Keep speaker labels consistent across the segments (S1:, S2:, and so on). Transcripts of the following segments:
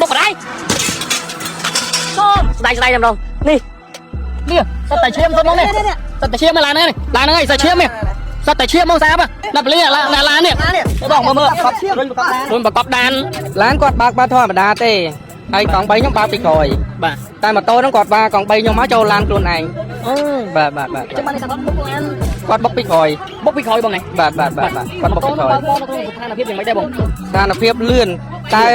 S1: បុកបដៃសូមស្ដាយស្ដាយតែម្ដងនេះនេះសិតតែឈាមសុទ្ធមកនេះសិតតែឈាមមកឡានហ្នឹងឡានហ្នឹងឯងសិតឈាមនេះសិតតែឈាមមកស្អាប់ណាពលីឡាឡាននេះបងមើលមើល
S2: ឈាមរុញប្រកប
S1: រុនប្រកបដាន
S2: ឡានគាត់បើកបើធម្មតាទេហើយកង់3ខ្ញុំបើកពីក្រោយ
S1: បាទ
S2: តែម៉ូតូហ្នឹងគាត់វ៉ាកង់3ខ្ញុំមកចូលឡានខ្លួនឯង
S1: អូ
S2: បាទបាទបាទ
S1: ចាំបានថាគាត់បុកឡាន
S2: គាត់បុកពីក្រោយ
S1: បុកពីក្រោយបងនេះ
S2: បាទបាទបាទបាទគាត់បុកពីក្រោយ
S1: បើកមកក្នុងស្ថានភាពយ៉ាងម៉េចដែរបង
S2: ស្ថានភាពលឿនតែ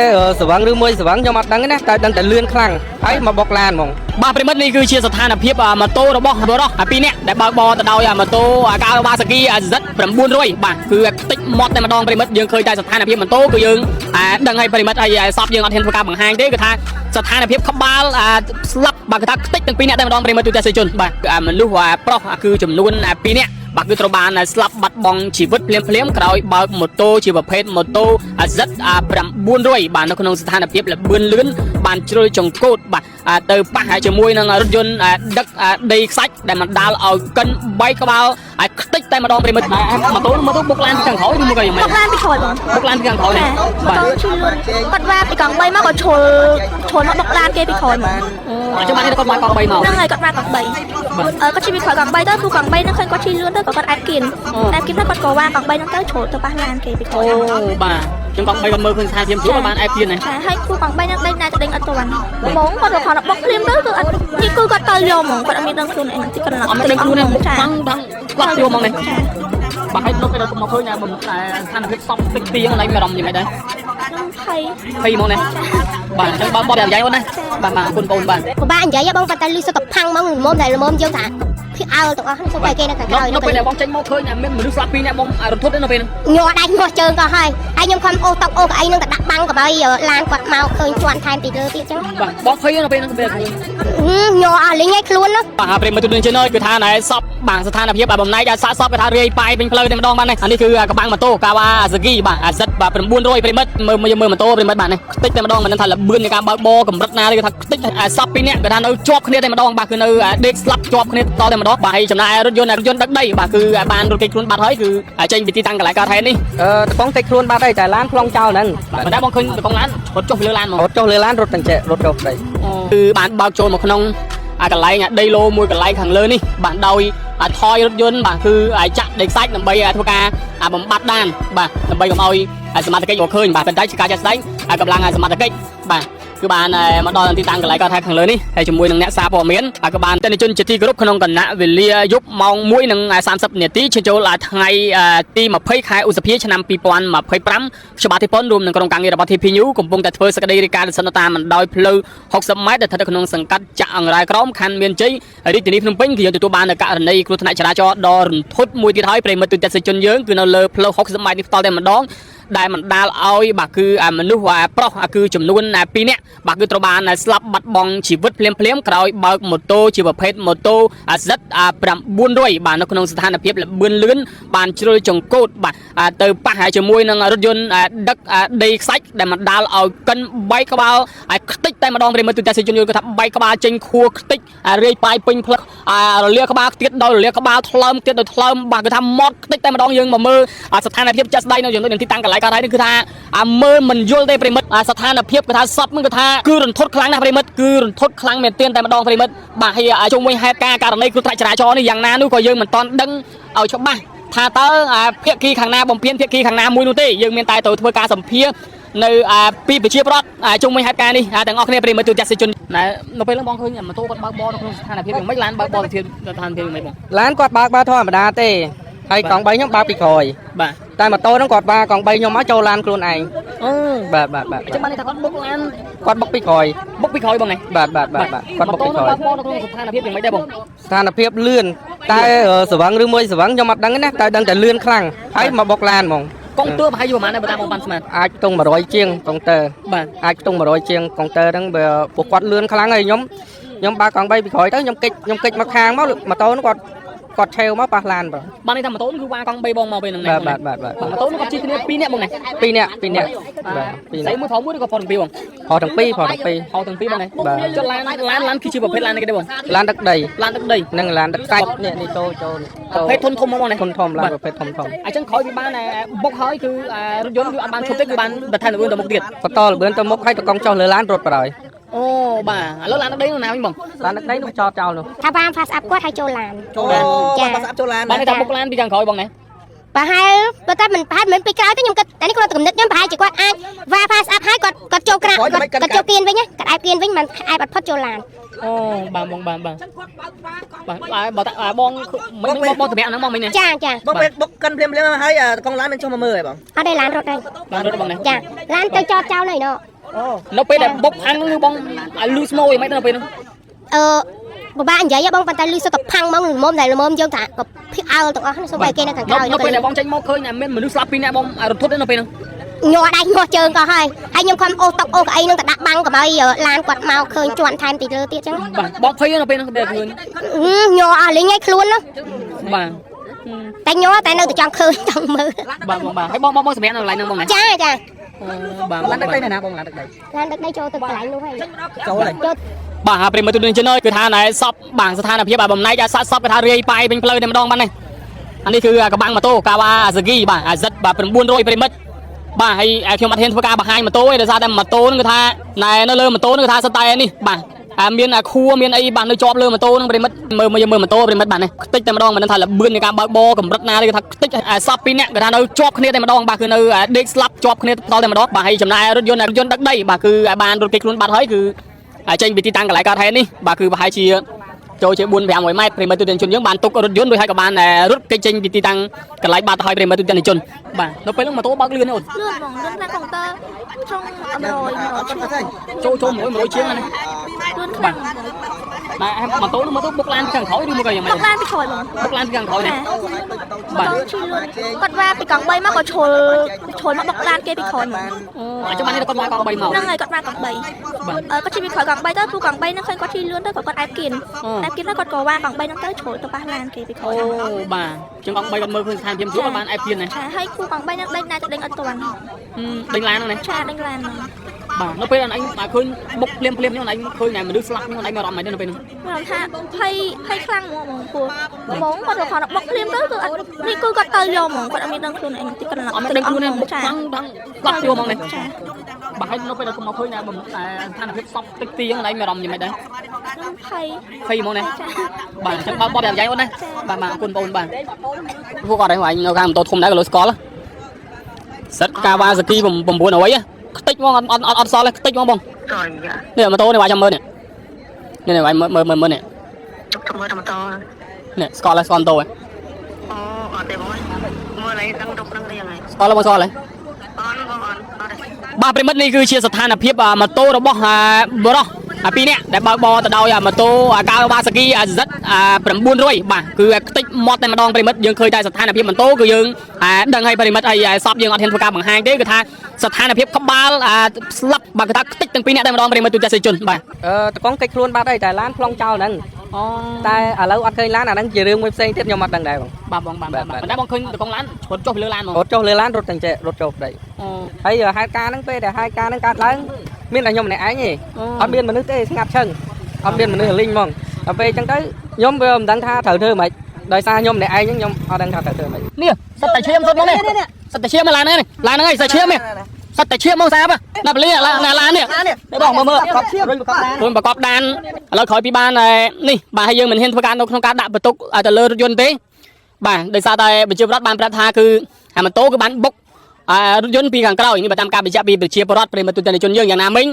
S2: ស្វឹងឬមួយស្វឹងខ្ញុំអត់ដឹងទេណាតែដឹងតែលឿនខ្លាំងហើយមកបុកឡានហ្មង
S1: បាទប្រិមិត្តនេះគឺជាស្ថានភាពម៉ូតូរបស់បុរសពីរនាក់ដែលបើកបរទៅដោយម៉ូតូ Kawasaki Z 900បាទគឺខ្ទេចមាត់តែម្ដងប្រិមិត្តយើងឃើញតែស្ថានភាពម៉ូតូគឺយើងដឹងហើយប្រិមិត្តហើយសពយើងអត់ហ៊ានធ្វើការបង្ហាញទេគឺថាស្ថានភាពក្បាលស្លាប់បាទគឺថាខ្ទេចទាំងពីរនាក់តែម្ដងប្រិមិត្តទូទាំងសេជនបាទមនុស្សប្រុសគឺចំនួន2នាក់បាទគឺត្រូវបានស្លាប់បាត់បង់ជីវិតភ្លាមភ្លាមក្រោយបើកម៉ូតូជាប្រភេទម៉ូតូ Z 900បាទនៅក្នុងស្ថានភាពលបឿនលឿនបានជ្រុលចង្កូតបាទទៅប៉ះជាមួយនឹងរថយន្តដឹកដីខ្សាច់ដែលបណ្ដាលឲ្យកិនបែកក្បាលឲ្យខ្ទេចតែម្ដងប្រិមិត្តម៉ូតូម៉ូតូបុកឡានពីខាងក្រោយឬមកក៏យ៉ាងម៉េច
S3: បុកឡានពីក្រោយបង
S1: បុកឡានពីខាងក្រោយនេះ
S3: ចា
S1: បាទ
S3: ម៉ូតូឈឺលឿនគាត់វ៉ាពីកង់3មកក៏ឈុលឈុលមកបុកឡានគេពីក្រោយមក
S1: អញ្ចឹងបានគាត់មកកង់3មក
S3: ហ្នឹងហើយគាត់វ៉ាកង់3អឺគាត់ជិះពីក្រោយកង់3ទៅគឺកង់3ហ្នឹងឃើញគាត់ជិះលឿនទៅក៏គាត់អែបគៀនអែបគៀនទៅគាត់ក៏វ៉ាកង់3ហ្នឹងទៅជ្រុលទៅប៉ះឡានគេពីក្រោ
S1: អូ
S3: យ
S1: បាទចឹងកង់3គាត់មើលឃើញស្ថានភាពជួបបានអែបទៀតណា
S3: ចាហើយគូកង់3ហ្នឹងដេញណាទៅដេញអត់ទាន់ហ្មងគាត់ក៏គាត់បុកភ្លាមទៅគឺអត់នេះគឺគាត់ទៅយកហ្មងគាត់អត់មានដឹងខ្លួនអីគាត់
S1: អត់មានដឹងខ្លួនទេ
S3: ចា
S1: បាំងបាំងគាត់យកមកនេះ
S3: ចា
S1: បាទហើយលោកពេលមកឃើញតែស្ថានភាពសពតិចទៀងណៃមានអារម្មណ៍យ៉ាងម៉េចដែរ
S3: ខ្ញុំភ័យ
S1: ភ័យហ្មងណាបាទអញ្ចឹងបងបបយ៉ាងយ៉ៃអូនណាបាទបាទអរគុណបងអូនបាទ
S4: ពិបាកនិយាយហ៎បងប៉ុន្តែលឺសុទ្ធតែផាំងហ្មងល្មមតែល្មមយើងថាភៀអើលទាំងអស់ហ្នឹងសូម្បីគេនៅខាងក្រោយ
S1: នៅពេលដែលបងចេញមកឃើញមានមនុស្សស្លាប់ពីរនាក់បងរន្ធត់ទេនៅពេលហ្នឹង
S4: ញ័រដៃញ័រជើងក៏ហើយហើយខ្ញុំខំអូសតុកអូសកៅអីហ្នឹងទៅដាក់បាំងកុំឲ្យឡានគាត់មកឃើញជន់ថែមពីលើទៀតចឹង
S1: បាទបងភ័យនៅពេលហ្នឹងពេលឃើញ
S4: ញ័រអស់លីងឯងខ្លួននោះ
S1: បាទប្រិមត្តទូនជនអើយគឺថាណែសពបាទស្ថានភាពបាទបំណែកសាកសពគឺថារាយប៉ាយពេញផ្លូវតែម្ដងបាទនេះអានេះគឺកបាំងម៉ូតូកាវ៉ាសាគីបាទអាសិតបាទ900ប្រិមិត្តមើលមើលមើលម៉ូតូប្រិមិត្តបាទនេះខ្ទេចតែម្ដងមិនដឹងថាលបឿននៃការបើកបរកម្រិតណាទេគឺថាខ្ទេចសពពីរនាក់គឺថានៅជាប់គ្នាតែម្ដងបាទគឺនៅដេកស្លាប់ជាប់គ្នាតតែម្ដងបាទហើយចំណែករថយន្តរថយន្តដឹកដីបាទគឺបានរត់គេចខ្លួនបាត់ហើយគឺចេញពីទីតាំងកន្លែងកើតហេតុនេះ
S2: អឺតកងតិចខ្លួនបាត់ហើយតែឡានប្លង់ចោលហ្នឹង
S1: បាទតែបងឃើញតកងឡានរត់ចុះពីលើឡានមករ
S2: ត់ចុះលើឡានរត់ទាំងចេះរត់ចុះប្តី
S1: គឺបានបើកចូលមកក្នុងអាកន្លែងដីឡូមួយកន្លែងខាងលើនេះបាទដោយថយរថយន្តបាទគឺឲ្យចាក់ដីខ្សាច់ដើម្បីធ្វើការបំបត្តិដានបាទដើម្បីកុំឲ្យសមត្ថកិច្ចរកឃើញបាទប៉ុន្តែជាការចាត់ស្ដែងកម្លាំងសមត្ថកិច្ចបាទគឺបានមកដល់ទីតាំងកន្លែងកើតហេតុខាងលើនេះហើយជាមួយនឹងអ្នកសារព័ត៌មានហើយក៏បានតនជនជាទីគោរពក្នុងគណៈវេលាយប់ម៉ោង1:30នាទីឈានចូលថ្ងៃទី20ខែឧសភាឆ្នាំ2025ខ្ញុំបាទធីប៉ុនរួមនឹងក្រុមការងាររបស់ TP News កំពុងតែធ្វើសេចក្តីរាយការណ៍សិនតាមបណ្ដោយផ្លូវ60ម៉ែត្រដែលស្ថិតនៅក្នុងសង្កាត់ចាក់អង្រែក្រមខណ្ឌមានជ័យរាជធានីភ្នំពេញគឺយើងទទួលបាននូវករណីគ្រោះថ្នាក់ចរាចរណ៍ដ៏រន្ធត់មួយទៀតហើយប្រិមិត្តទូទាំងជនយើងគឺនៅលើផ្លូវ60ម៉ែត្រនេះផ្ទាល់តែម្ដងដែលបណ្ដាលឲ្យបាទគឺមនុស្សប្រុសគឺចំនួន2នាក់បាទគឺត្រូវបានស្លាប់បាត់បង់ជីវិតភ្លាមភ្លាមក្រោយបើកម៉ូតូជាប្រភេទម៉ូតូ Z 900បាទនៅក្នុងស្ថានភាពលបឿនលឿនបានជ្រុលចង្កូតបាទទៅប៉ះជាមួយនឹងរថយន្តដឹកដីខ្សាច់ដែលបណ្ដាលឲ្យកិនបែកក្បាលឲ្យខ្ទេចតែម្ដងប្រិមិត្តទូទាំងជនយល់គឺថាបែកក្បាលចេញខួរខ្ទេចរាយប៉ាយពេញផ្លឹករលាក្បាលទៀតដោយរលាក្បាលថ្លើមទៀតដោយថ្លើមបាទគឺថាម៉ត់ខ្ទេចតែម្ដងយើងមកមើលស្ថានភាពចាក់ស្ដែងនៅចំណុចទីតាំងកន្លែងកើតហើយនេះគឺថាមើលមិនយល់ទេប្រិមិត្តស្ថានភាពគឺថាសពហ្នឹងគឺថាគឺរន្ធត់ខ្លាំងណាស់ប្រិមិត្តគឺរន្ធត់ខ្លាំងមែនទែនតែម្ដងប្រិមិត្តបាទហើយជុំវិញហេតុការណ៍ករណីគ្រោះថ្នាក់ចរាចរណ៍នេះយ៉ាងណានោះក៏យើងមិនទាន់ដឹងឲ្យច្បាស់ថាតើភាគីខាងណាបំពេញភាគីខាងណាមួយនោះទេយើងមានតែទៅធ្វើការសម្ភាសនៅពីប្រជាប្រដ្ឋជុំវិញហេតុការណ៍នេះទាំងអស់គ្នាប្រិមិត្តទូទាំងជនណែនៅពេលហ្នឹងបងឃើញម៉ូតូគាត់បើកបរនៅក្នុងស្ថានភាពយ៉ាងម៉េចឡានបើកបរទៅស្ថានភាពយ៉ាងម៉េចបង
S2: ឡានគាត់បើកបើធម្មតាទេហើយកង់3ខ្ញុំបើកពីក្រោយ
S1: បាទ
S2: តែម៉ូតូហ្នឹងគាត់វ៉ាកង់3ខ្ញុំមកចូលឡានខ្លួនឯង
S1: អូ
S2: បាទបាទបាទ
S1: អញ្ចឹងបានន័យថាគាត់បុកឡាន
S2: គាត់បុកពីក្រោយ
S1: បុកពីក្រោយបងនេះ
S2: បាទបាទបាទបាទគាត់បុកពីក្រោយ
S1: បើកបរនៅក្នុងស្ថានភាពយ៉ាងម៉េចដែរបង
S2: ស្ថានភាពលឿនតែស្វឹងឬមួយស្វឹងខ្ញុំអត់ដឹងទេណាតែដឹងតែលឿនខ្លាំងហើយមកបុកឡានហ្មង
S1: កុងទ័រប្រហែលជាប្រហែលដែរបើតាមបងប៉ាន់ស្មាន
S2: អាចខ្ទង់100ជាងកុងទ័រ
S1: បាទ
S2: អាចខ្ទង់100ជាងកុងទ័រហ្នឹងបើពួកគាត់លឿនខ្លាំងហើយខ្ញុំខ្ញុំបើកកង់3ពីក្រោយទៅខ្ញុំកិច្ចខ្ញុំកិច្ចមកខាងមកម៉ូតូហ្នឹងគាត់ គាត់ឆេវមកប៉ះឡានបង
S1: បានន័យថាម៉ូតូគឺវ៉ាកង់3បងមកពេលហ្នឹងណា
S2: បាទបាទបាទបាទ
S1: ម៉ូតូនោះគាត់ជិះគ្នា2នាក់បងណា
S2: ពីរនាក់ពីរនាក់បាទពីរនាក់
S1: ស្អីមួយថោមួយឬក៏ផុតទាំងពីរបង
S2: ផុសទាំងពីរផុសទាំងពីរ
S1: ថោទាំងពីរបងណា
S2: បាទ
S1: ចុះឡានឡានឡានគឺជាប្រភេទឡាននេះគេទេបង
S2: ឡានទឹកដី
S1: ឡានទឹកដី
S2: និងឡានទឹកសាច់នេះនេះចូលចូល
S1: ប្រភេទធុនធំហ្មងបងណា
S2: ធំធំឡានប្រភេទធំធំ
S1: អញ្ចឹងក្រោយពីបានបុកហើយគឺរថយន្តគឺអត់បានឈប់ទេគឺបានបន្ថែមល្បឿនទៅមុខទៀត
S2: បន្តលបឿនទៅមុខហើយតកង់ចុះលើឡានរត់បណ្ដោយ
S1: អូបាទឥឡូវឡានទឹកដីនៅណាវិញបង
S2: ឡានទឹកដីនោះចតចោលនោះ
S4: ថាវ៉ា fast up គាត់ឲ្យចូលឡាន
S5: ចូល
S4: ចា
S5: បាត់ស្អាប់ចូលឡាន
S1: បានន័យថាបុកឡានពីខាងក្រោយបងណា
S4: ប្រហែលបើតែមិនប្រហែលមិនពីក្រោយទេខ្ញុំគិតតែនេះគាត់កំណត់ខ្ញុំប្រហែលជាគាត់អាចវ៉ា fast up ឲ្យគាត់គាត់ចូលក្រាគាត់គាត់ចូលគៀនវិញគាត់អែបគៀនវិញមិនអែបអត់ផុតចូលឡាន
S1: អូបាទបងបាទបាទបាទបើតែបងមិនបងបងតម្រាក់ហ្នឹងបងមិញណា
S4: ចាចា
S5: បងពេលបុកកិនភ្លាមភ្លាមហើយកង់ឡានមិនចុះមកមើលហ៎បង
S4: អត់ទេឡានរត់ហើយ
S1: ឡានរត់បងណា
S4: ចាឡានទៅចតចោលហើយណោះ
S5: អូ
S1: នៅពេលដែលបុកខាងហ្នឹងគឺបងលឺស្មូយមិនទៅនៅពេលហ្នឹង
S4: អឺបបាក់និយាយបងប៉ុន្តែលឺសុទ្ធតែផាំងហ្មងល្មមតែល្មមយើងថាក៏ភៀអើលទាំងអស់សូម្បីគេនៅខាងក្រោយ
S1: នៅពេលដែលបងចេញមកឃើញថាមានមនុស្សស្លាប់ពីរនាក់បងរន្ធត់ទេនៅពេលហ្នឹង
S4: ញ័រដៃញ័រជើងក៏ហើយហើយខ្ញុំខំអូសតុកអូសកៅអីនឹងទៅដាក់បាំងកុំឲ្យឡានគាត់មកឃើញជន់ថែមទីលើទៀតចឹង
S1: បាទបងភ័យនៅពេលហ្នឹងពេលឃើញ
S4: ញ័រអស់លេងហើយខ្លួននោះ
S1: បាទ
S4: តែញ័រតែនៅតែចង់ឃើញចង់មើល
S1: បាទបងបាទហើយបងបងសម្រាប់នៅកន្លែងហ្នឹងបងណា
S4: ចាចា
S1: បាទ
S5: ឡានទឹកដីនៅណាបងឡានទឹកដី
S4: ឡានទឹកដីចូលទៅកន្លែងនោះហើយ
S5: ចូលហើយ
S4: ចូល
S1: បាទប្រិមត្តទូទាំងជនអើយគឺថាណែសពបាទស្ថានភាពបំណែកសាកសពគឺថារាយប៉ាយពេញផ្លូវតែម្ដងបាទនេះអានេះគឺកបាំងម៉ូតូកាវ៉ាសាគីបាទអាសិតបាទ900ប្រិមិត្តបាទហើយខ្ញុំអត់ហ៊ានធ្វើការបង្ហាញម៉ូតូទេដោយសារតែម៉ូតូហ្នឹងគឺថាណែនៅលើម៉ូតូហ្នឹងគឺថាសតែនេះបាទអាមានអាខួមានអីបាទនៅជាប់លើម៉ូតូហ្នឹងប្រិមិត្តមើលមើលមើលម៉ូតូប្រិមិត្តបាទនេះខ្ទេចតែម្ដងមិនដឹងថាលបឿននៃការបើកបរកម្រិតណាទេគឺថាខ្ទេចសពពីរនាក់គឺថានៅជាប់គ្នាតែម្ដងបាទគឺនៅដេកស្លាប់ជាប់គ្នាតតែម្ដងបាទហើយចំណែករថយន្តរថយន្តដឹកដីបាទគឺបានរត់គេចខ្លួនបាត់ហើយគឺចេញពីទីតាំងកន្លែងកើតហេតុនេះបាទគឺប្រហែលជាចូលជា4 500ម៉ែត្រប្រិមិត្តទូទាំងជនយើងបានទុករថយន្តរួចហើយក៏បានរត់គេចចេញពីទីតាំងកន្លែងបាត់ទៅហើយប្រិមិត្តទូទាំងជនបាទនៅពេលហ្នឹងម៉ូតូបើកលឿនទេអូន
S3: លឿនហ្មងលឿនខ្លាំងកុងទ័រត្រង់100 100
S1: ចូលចូល100 100ជាងណា
S3: លឿនខ្លាំង
S1: បាទម៉ូតូនោះម៉ូតូបុកឡានខាងក្រោយឬមកក៏យ៉ាងម៉េច
S3: បុកឡានពីក្រោយហ្មង
S1: បុកឡានពីខាងក្រោយនេះបាទ
S3: តជិះលឿនគាត់វ៉ាពីកង់3មកក៏ឈុលឈុលមកបុកឡានគេពីក្រោយហ្មង
S1: អូអញ្ចឹងបាននេះគាត់មកកង់3មក
S3: ហ្នឹងហើយគាត់វ៉ាកង់3អឺគាត់ជិះពីក្រោយកង់3ទៅពូកង់3ហ្នឹងឃើញគាត់ជិះលឿនទៅក៏គាត់អែបគៀនអែបគៀនទៅគាត់ក៏វ៉ាកង់3ហ្នឹងទៅជ្រុលទៅប៉ះឡានគេពីក្រោ
S1: អូ
S3: យ
S1: បាទអញ្ចឹងកង់3គាត់មើលឃើញស្ថានភាពស្រួលគាត់បានអែបគៀនណា
S3: ឆាហើយគូកង់3ហ្នឹងដេញណាទៅដេញអត់ទាន់
S1: ដេញឡានហ្នឹងណា
S3: ឆាដេញឡានហ្នឹង
S1: បាទនៅពេលអនឯងបាទឃើញបុកភ្លាមភ្លាមនេះអនឯងឃើញតែមនុស្សស្លាប់នេះអនឯងមានអារម្មណ៍មិនទេនៅពេលហ្នឹង
S3: មានថាភ័យភ័យខ្លាំងហ្មងហ្មងពូហ្មងគាត់ទៅគាត់បុកភ្លាមទៅគឺអត់នេះគឺគាត់ទៅយកហ្មងគាត់អត់មានដឹងខ្លួនឯងតិចគាត់
S1: អត់មានដឹងខ្លួនទេបុក
S3: ចា
S1: ខ្លាំងដល់ស្លាប់យកហ្មងនេះ
S3: ចា
S1: បាទហើយនៅពេលដែលមកឃើញតែស្ថានភាពសពតិចទីហ្នឹងអនឯងមានអារម្មណ៍យ៉ាងម៉េចដែរ
S3: ខ្ញុំភ័យ
S1: ភ័យហ្មងណាបាទអញ្ចឹងបើបបយ៉ាងយ៉ាងអូនណាបាទបាទអរគុណបងអូនបាទពួកគាត់ឯងនៅខាងម៉ូតូធំដែរក៏លើស្គាល់សិតកាវ៉ាសាគី9អ្វីខ្ទេចហ្មងអត់អត់អត់សល់ទេខ្ទេចហ្មងបងនេះម៉ូតូនេះវាចាំមើលនេះនេះនេះវាមើលមើលមើលនេះ
S6: ជប់ទៅមើលតែម៉ូតូ
S1: នេះស្គាល់ហើយស្គាល់ម៉ូតូហើយ
S6: អូអត់ទេបងមើលអីដឹងរុកដឹងអីហ្នឹង
S1: ស្គាល់ហើយបងស្គាល់ហើយ
S6: អត់បងអត់អត់ទេ
S1: បាទប្រិមិត្តនេះគឺជាស្ថានភាពម៉ូតូរបស់បរោះពីរនាក់ដែលបើកបរទៅដោយម៉ូតូកាវ៉ាសាគី Z 900បាទគឺខ្ទេចមាត់តែម្ដងប្រិមិត្តយើងឃើញតែស្ថានភាពម៉ូតូគឺយើងដឹងហើយប្រិមិត្តហើយសពយើងអត់ហ៊ានធ្វើការបង្ហាញទេគឺថាស្ថានភាពក្បាលស្លាប់បាទគឺថាខ្ទេចទាំងពីរនាក់តែម្ដងប្រិមិត្តទូទាំងជនបាទ
S2: អឺតកង់កិច្ចខ្លួនបាត់ហើយតែឡានប្លង់ចោលហ្នឹង
S1: អូ
S2: តែឥឡូវអត់ឃើញឡានអាហ្នឹងជារឿងមួយផ្សេងទៀតខ្ញុំអត់ដឹងដែរបង
S1: បាទបងបាទបាទប៉ុន្តែបងឃើញតកងឡានជ្រុតចុះពីលើឡានហ្មង
S2: រត់ចុះលើឡានរត់ទាំងចេះរត់ចុះប្តី
S1: អូ
S2: ហើយហេតុការណ៍ហ្នឹងពេលដែលហេតុការណ៍ហ្នឹងកើតឡើងមានតែខ្ញុំម្នាក់ឯងទេអត់មានមនុស្សទេស្ងាត់ឈឹងអត់មានមនុស្សលីងហ្មងដល់ពេលអញ្ចឹងទៅខ្ញុំវាមិនដឹងថាត្រូវធ្វើម៉េចដោយសារខ្ញុំម្នាក់ឯងហ្នឹងខ្ញុំអត់ដឹងថាត្រូវធ្វើម៉េច
S1: នេះសិតតែឈាមសុទ្ធមកនេះសិតតែឈាមឡានហ្នឹងឡានហ្នឹងឯងសិតឈាមនេះសិតតែឈាមមកសាបណាពលីឡាននេះនេះបងមើលមើល
S5: កប់ឈាមរុញប្រកបឡាន
S1: ខ្លួនប្រកបដានឥឡូវក្រោយពីបាននេះបាទហើយយើងមិនហ៊ានធ្វើការនៅក្នុងការដាក់បន្ទុកទៅលើរថយន្តទេបាទដោយសារតែប្រជាពលរដ្ឋបានប្រាប់ថាគឺអាម៉ូតូគឺបានបុករថយន្តពីខាងក្រោយនេះបើតាមការបញ្ជាក់ពីប្រជាពលរដ្ឋប្រិមត្តទូទាំងជនយើងយ៉ាងណាមិញ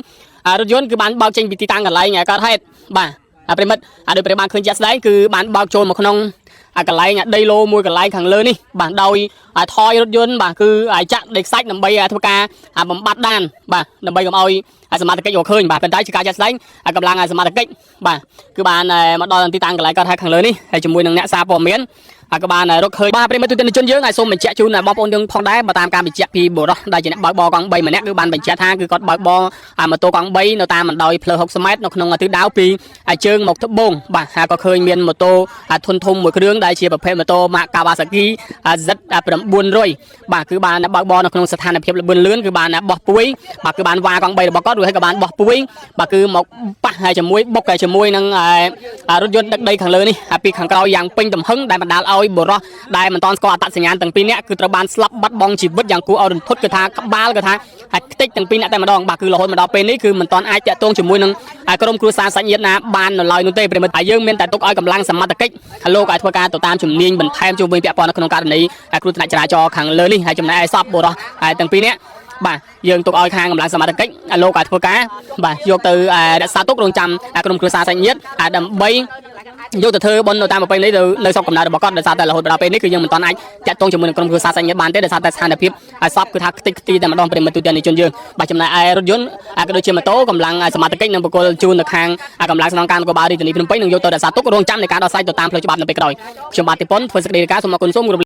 S1: រថយន្តគឺបានបើកចេញពីទីតាំងកន្លែងកើតហេតុបាទប្រិមិត្តដោយប្រិមបានឃើញជាក់ស្ដែងគឺបានបើកចូលមកក្នុងកន្លែងដីឡូមួយកន្លែងខាងលើនេះបាទដោយថយរថយន្តបាទគឺចាក់ដីខ្សាច់ដើម្បីធ្វើការបំបត្តិដានបាទដើម្បីកុំឲ្យសមត្ថកិច្ចរកឃើញបាទប៉ុន្តែជាការជាក់ស្ដែងកម្លាំងសមត្ថកិច្ចបាទគឺបានមកដល់ទីតាំងកន្លែងកើតហេតុខាងលើនេះហើយជាមួយនឹងអ្នកសារព័ត៌មាន ហើយក៏បានរកឃើញបាទប្រិយមិត្តទូទាំងជនយើងហើយសូមបញ្ជាក់ជូនបងប្អូនយើងផងដែរបើតាមការបញ្ជាក់ពីបុរសដែលជាអ្នកបើកបរកង់3ម្នាក់គឺបានបញ្ជាក់ថាគឺគាត់បើកបរម៉ូតូកង់3នៅតាមបណ្ដោយផ្លូវ60ម៉ែត្រនៅក្នុងទិសដៅពីជើងមកត្បូងបាទហើយក៏ឃើញមានម៉ូតូធុនធំមួយគ្រឿងដែលជាប្រភេទម៉ូតូម៉ាក Kawasaki Z900 បាទគឺបានបើកបរនៅក្នុងស្ថានភាពលឿនលឿនគឺបានបោះពួយបាទគឺបានវ៉ាកង់3របស់គាត់រួចហើយក៏បានបោះពួយបាទគឺមកប៉ះហើយជាមួយបុកហើយជាមួយនឹងរថយន្តដឹកដីខាងលើនេះហើយពីខាងក្រោយយ៉ាងពេញទំហឹងដែលបណ្ដាលឲ្យបុរសដែលមិនទាន់ស្គាល់អត្តសញ្ញាណទាំងពីរនាក់គឺត្រូវបានស្លាប់បាត់បង់ជីវិតយ៉ាងគួរឲ្យរន្ធត់គឺថាក្បាលគឺថាហើយខ្ទេចទាំងពីរនាក់តែម្ដងបាទគឺរហូតមកដល់ពេលនេះគឺមិនទាន់អាចតាក់ទងជាមួយនឹងក្រុមគ្រួសារសាច់ញាតិណាបាននៅឡើយនោះទេប្រិយមិត្តហើយយើងមានតែទុកឲ្យកម្លាំងសមត្ថកិច្ចលោកឲ្យធ្វើការទៅតាមជំនាញបន្ថែមជុំវិញពាក់ព័ន្ធនៅក្នុងករណីគ្រោះថ្នាក់ចរាចរណ៍ខាងលើនេះហើយចំណែកឯសពបុរសហើយទាំងពីរនាក់បាទយើងទុកឲ្យខាងកម្លាំងសមត្ថកិច្ចលោកឲ្យធ្វើការបាទយកទៅរក្សាទុករងចាំក្រុមគ្រួសារសាច់ញាតិដើម្បីយកទៅធ្វើបុណ្យនៅតាមប្រពៃណីនៅនៅស្រុកកំណើតរបស់គាត់ដោយសារតែរហូតដល់ពេលនេះគឺយើងមិនទាន់អាចតាក់ទងជាមួយនឹងក្រុមគ្រួសារសាច់ញាតិបានទេដោយសារតែស្ថានភាពសពគឺថាខ្ទេចខ្ទីតែម្ដងប្រិយមិត្តទូទាំងជនយើងបាទចំណែកឯរថយន្តក៏ដូចជាម៉ូតូកម្លាំងសមត្ថកិច្ចនឹងប្រគល់ជូននៅខាងកម្លាំងស្នងការនគរបាលរាជធានីភ្នំពេញនឹងយកទៅរក្សាទុករងចាំនៃការដោះស្រាយទៅតាមផ្លូវច្បាប់នៅពេលក្រោយខ្ញុំបាទទីប៉ុនធ្វើសេចក្តីរាយការណ៍សូមអរគុណសូមគោរព។